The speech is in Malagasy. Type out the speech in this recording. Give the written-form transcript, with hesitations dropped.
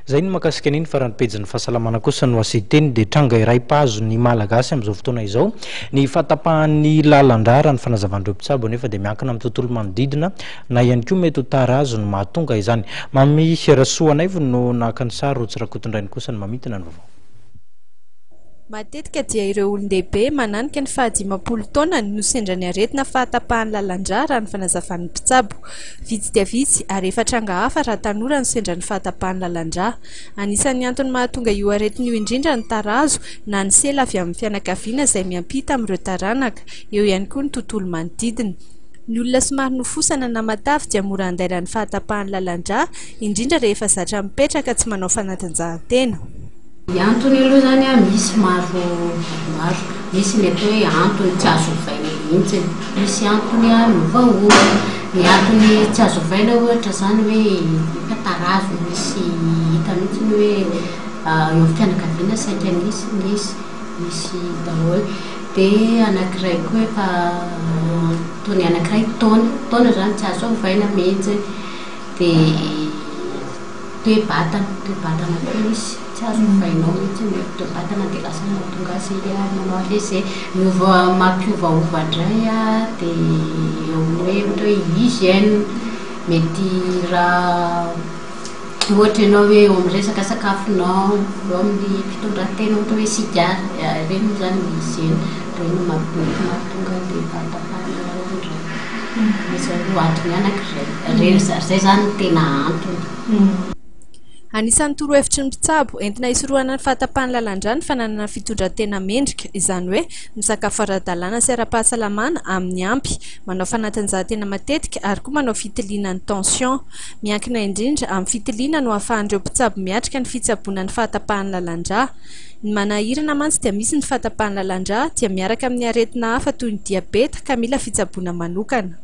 Izay ny mahakasika an'iny fa raha ny pejin'ny fahasalamana kosa no asian-teny dia tranga iray mpahazo ny Malagasy amin'izao fotoana izao ny fahatapahan'ny lalan-drà. Raha ny fanazavan'ireo mpitsabo anefa dia miankina amin'ny tontolo manodidina na ihany koa mety ho tarazo no mahatonga izany. Mamy Rasoanaivo no naka ny sary, Rotsy Rakotondrainy kosa no mamintina ny vaovao. Matetika dia ireo olon-dehibe mananika ny fahadimampolo taonany no sendra ny aretina fahatapahan'ny lalan-drà raha ny fanazavan'ny mpitsabo. Vitsy dia vitsy ary efa tranga hafa raha tanora no sendra ny fahatapahan'ny lalan-drà. Anisan'ny antony mahatonga io aretina io indrindra ny tarazo na ny sela avy amin'ny fianakaviana izay miampita amin'ireo taranaka. Eo ihany koa ny tontolo manodidina. Ny olona somary nofosana na matavy dia mora andairan'ny fahatapahan'ny lalan-drà, indrindra rehefa zatra mipetraka tsy manao fanatanjahantena. Ny antony aloha izany an, misy maro maro, misy ny atao hoe antony tsy azo ovaina mihitsy, misy antony miovaova. Ny antony tsy azo ovaina ohatra izany hoe efa tarazo misy hita mihitsy hoe eo amin'ny fianakaviana saika nisy nisy nisy daholo. Dia anankiray koa efa antony anankiray taona, taona izany tsy azo ovaina mihitsy. Dia toe-batana, toe-batana koa misy, tsy azo ovainao mihitsy ny toe-batana dia lasa mahatonga azy manao AVC. Miova, mampiovaova indray dia eo amin'ny hoe ohatra hoe hygiène, mety raha ohatra ianao hoe eo amin'ny resaka sakafonao, eo amin'ny fitondran-tena ohatra hoe sigara, ireny moa izany ny hygiène, ireny no mety mahatonga an'ilay fahatapahana lalan-drà. Izay aloha antony anankiray, izay izany no tena antony. Anisan'ny torohevitry ny mpitsabo entina hisorohana ny fahatapahan'ny lalan-drà ny fananana fitondran-tena mendrika, izany hoe misakafo ara-dalàna sy ara-pahasalamana amin'ny ampy, manao fanatanjahantena matetika ary koa manao fitiliana ny tension. Miankina indrindra amin'ny fitiliana no ahafahan'ireo mpitsabo miatrika ny fitsaboana ny fahatapahan'ny lalan-drà. Ny manahirana mantsy dia misy ny fahatapahan'ny lalan-drà dia miaraka amin'ny aretina hafa toy ny diabeta ka mila fitsaboana manokana.